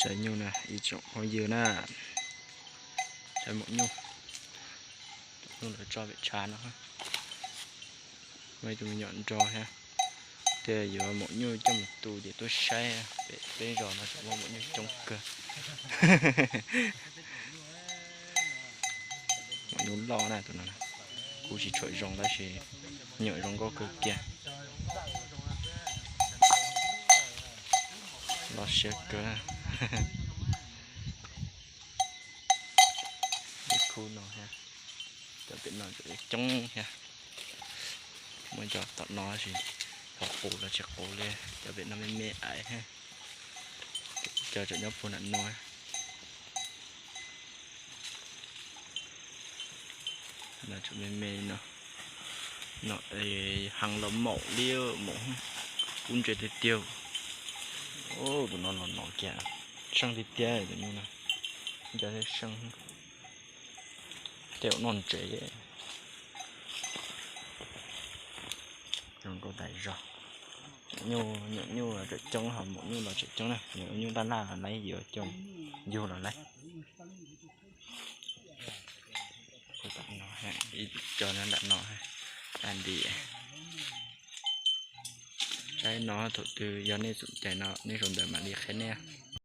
Cov nyuj na ib tsoom phooj ywg na, saib maum nyuj, nyuj lawv tso pem tshav no. Muaj ib tug me nyuam nrog thiab, thiaj yuav maum nyuj coj mus tu ces tuaj saib pem peb zos no tseem muaj maum nyuj coob kawg. Maum nyuj loj na tus no, kuj tsis tshua zoo tab sis me nyuam zoo nkauj kawg kiag. Loj siab kawg. Ib khub no thiab, cov pem no coob thiab. Muaj cov tom no tab sis ho qus los tsis qus li, cov pem no me me aiv thiab. Cov tseem nyob puag nram no. No tseem me me no, no heev los maum li, maum kub ntse tiag tiag. Tus no los no kiag, seej tiag tiag tus nyuj no, nco thiab seej, tej zaum noj ntsev. Zoo nkauj tas zog. Nyuam nyuj los tseem coob, ho maum nyuj los tseem coob na, nyuam nyuj laj laj los laib, yuav coj yug los laib. Ib co nyob nram no, a nti. Saib no thaum twg yog nej txom cai no nej sau ntawv mam li qhia nej.